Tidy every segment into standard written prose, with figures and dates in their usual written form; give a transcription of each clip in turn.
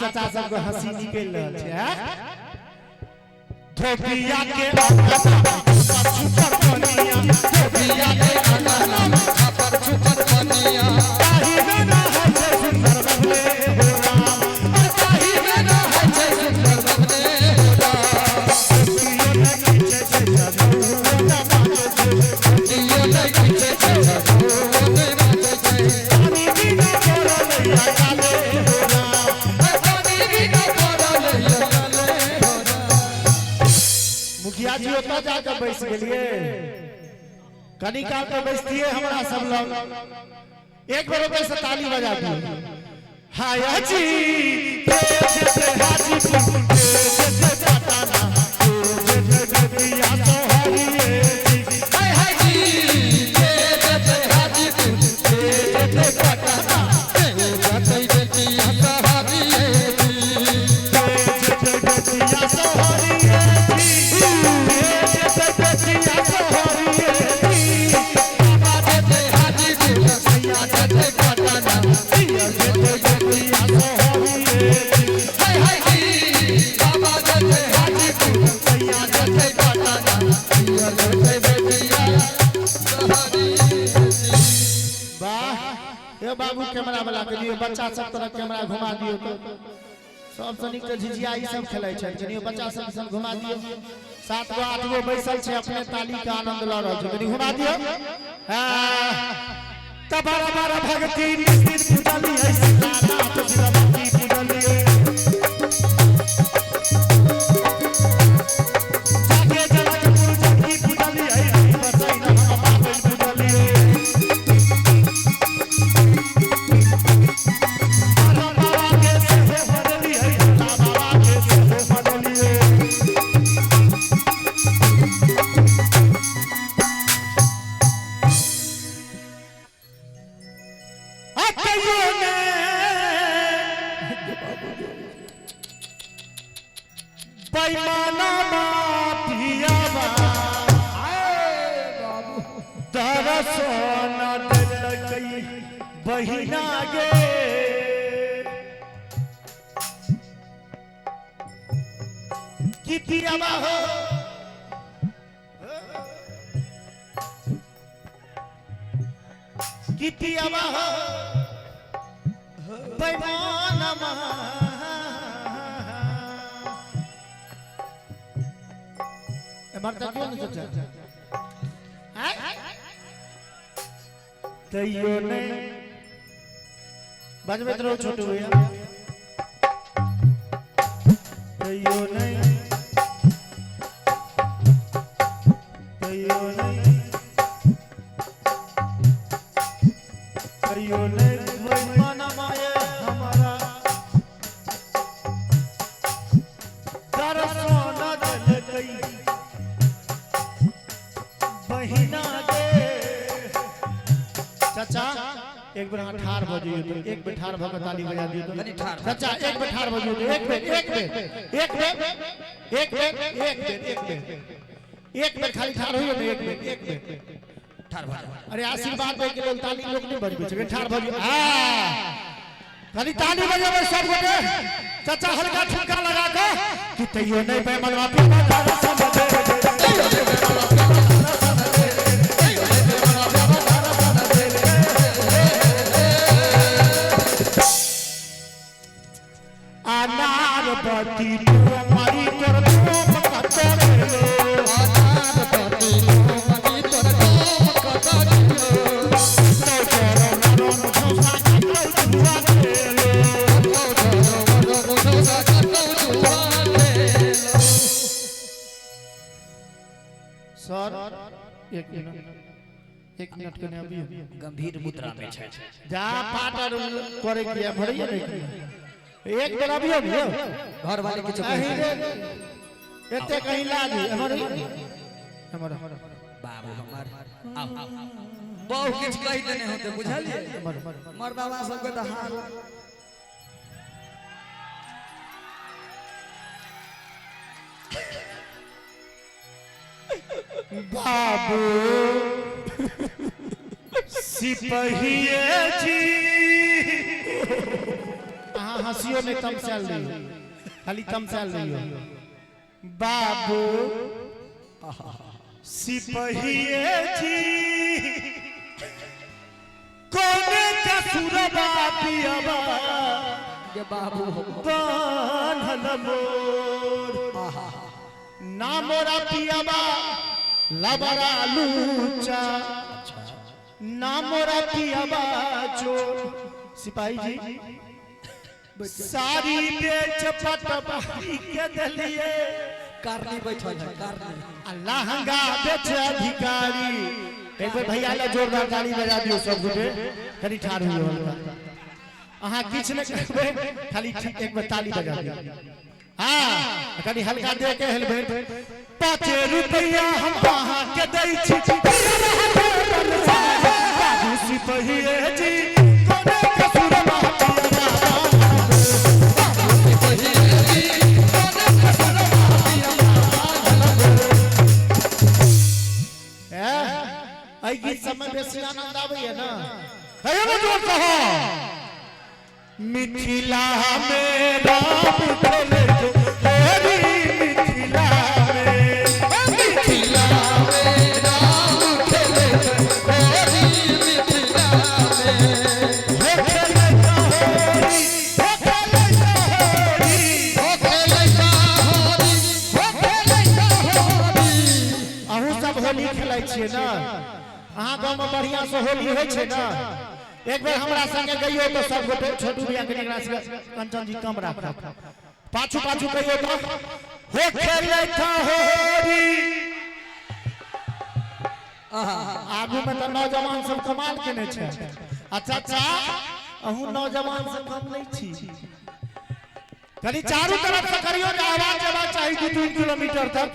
चाचा सबके हंसी निकलि रहल छै। हैं? धोबिया के अंगना छुपर बनिया, धोबिया के अंगना छपर छुपर बनिया, ताही में ना है छै सुंदर बबले हो राम, अरे ताही में ना है छै सुंदर बबले हो राम। धोबियो न खींचे छै जनउओ न बाजे छै, धोबियो न खींचे छै जनउओ न बाजे छै, पानी बिना पड़लैया काले हो राम, पानी बिना पड़लैया काले हो राम। मुखिया जी ओतऽ जाके बैस गेलिए, कनी काल तो बैसतिए हमरा सब लग। एक बेर ओतऽ से ताली बजा दियौ। हाय जी जे हाजीपुर जे पटना जे बेतिया सोहरिए जी, हाय हाय जी जे जे हाजीपुर जे पटना जे बेतिया सोहरिए जी, जे बेतिया सोहरिए जी, जे बेतिया सोहरिए जी, बाबा जे हाजीपुर सैया जे पटना जे बेतिया सोहरिए जी, हाय हाय जी बाबा जे हाजीपुर सैया जे पटना जे बेतिया सोहरिए जी। वाह ये बाबू कैमरा वाला के लिए बच्चा सब तरह कैमरा घुमा दियो तो सबसँ नीक तऽ झिझिया ई सब खेलै छै। कनियो बच्चा सब सब घुमा दियो, 7 गो 8 गो बैसल छै अपने ताली के आनंद लऽ रहल छै, कनि घुमा दियो। हाँ त बारह बारह भगती निस्तित पूजलियै, सीतानाथ शिवभक्ति पूजलियै, जाके जनकपुर जानकी पूजलियै, बसै हम पाबनि पूजलियै, बाबा के सेहो बदलियै, बाबा के सेहो बदलियै। आ कहियो ने बेईमाना माफियावा दरसो न देलकै बहिना गे, कितियावा हो कितियावा हो बेईमानमा। एमहर तकियौ ने चाचा, तैयो नहि बजबैत रहू छोटू भैया, तैयो नहि, तैयो नहि, तैयो नहि बेईमानमा ये हमारा दरसो न देलकै बहिना गे। चाचा एक बेर अहाँ ठाढ़ भऽ जइयौ तऽ, एक बेर ठाढ़ भऽ कऽ ताली बजा दियौ तऽ। कनि ठाढ़। चाचा एक बेर ठाढ़ भऽ जइयौ तऽ, एक बेर, एक बेर, एक बेर, एक बेर, एक बेर, एक बेर, एक बेर खाली ठाढ़ होइयौ ने, एक बेर, एक बेर ठाढ़ भऽ जाउ। अरे आशीर्वाद दै के लेल ताली लोक नहि बजबै छै, ठाढ़ भऽ जइयौ। आ खाली ताली बजेबै सब गोटे। चाचा हल्का ठुमका लगा कऽ कि तैयो नहि बेईमानवा पिया दर्शन दे, अनार बती मरी तोर धूप कतो गेलो, अनार बती मरी तोर धूप कतो गेलो, तो तोरो नरम झोसा कतो जुआ गेलो, तो तोरो नरम झोसा कतो जुआ गेलो। सर एक मिनट, एक मिनट कने अबियौ। गंभीर मुद्रा में छै। जा पाट आर करे के भरैया नहीं, एक बेर अबियौ ने यौ। घर वाले किछु अहीं कहै रे, एते कहीं लाज हमर, हमर बाबू हमर आउ बहु किछु कहि देने होते बुझलियै, हमर मर्दावा सबके तऽ हाल। बाबू सिपहिए जी, अहाँ हंसियो नहीं तमसायल रहियो, खाली तमसायल रहियो। बाबू सिपहिए जी कोने कसुरबा पियबा के बाबू बान्हल मोर ना मोरा पियबा लबरा लूचा ना मोरा पियबा चोर। सिपाही जी सारी बेच पटवारी के दलिए कारनी बैठल है कारनी। आ लहंगा बेच अधिकारी। एक बेर भैया ला जोरदार ताली बजा दियो सब गोटे। कनी ठाढ़ हुए अहाँ किछु नहि करबै, खाली ठीक एक बेर ताली बजा दियो। हाँ कनी हल्का दे के हेलमेट। 5 रुपया हम अहाँ के दै छी बाबू सिपहिए जी कोने कसुरबा पियबा। एहि गीत सबमे बेसी आनंद आबैया ना? कहियो ना जोर से हो। मिथिला में राम खेले होरी, मिथिला में, मिथिला में राम खेले होरी, मिथिला में हो खेले होरी, हो खेले होरी। हो खेलै होरी, हो खेलै होरी। अहूँ सब होली खेलै छियै ना? अहाँ गाँव में बढ़िया से होली होइ छै ना? एक बेर हमरा संगे गइयो तो सब गोटे छोटू भैया के एकरा से कंचन जी कम राखब, पाछू पाछू कहियो तो हो खेलै होरी। आगू में तो नौजवान सब कमाल केने छै। अच्छा अच्छा अहूँ नौजवान से कम नहीं छी। कनी चारू तरफ से करियो जे आवाज जबाक चाही 2-3 किलोमीटर तक।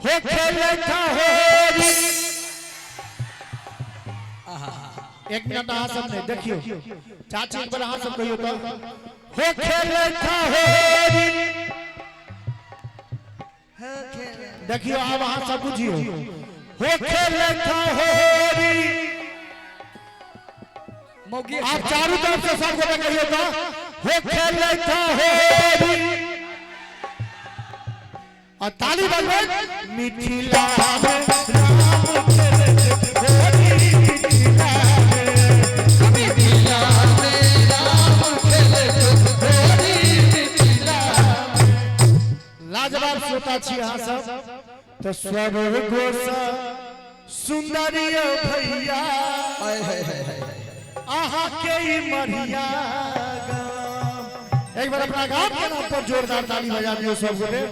हो खेलै होरी। एक मिनट अहाँ सब नहीं देखियो चाची, एक बार अहाँ सब कहियो तो हो खेलै होरी। देखियो आब अहाँ सब बुझियो हो खेलै होरी। मौगी आप चारू तरफ से सब गोटे कहियो तो हो खेलै होरी और ताली बजबै। मिथिला में राम खेलै होरी, मिथिला में, मिथिला में राम खेले होरी, मिथिला में। लाजवाब श्रोता छी अहाँ सब तो स्वर्ग गोसा सुंदरिय भैया हाय हाय हाय हाय। अहाँ के ई मरिया गाम। एक बार अपना गाम के नाम पर जोरदार ताली बजा दियो सब गोटे।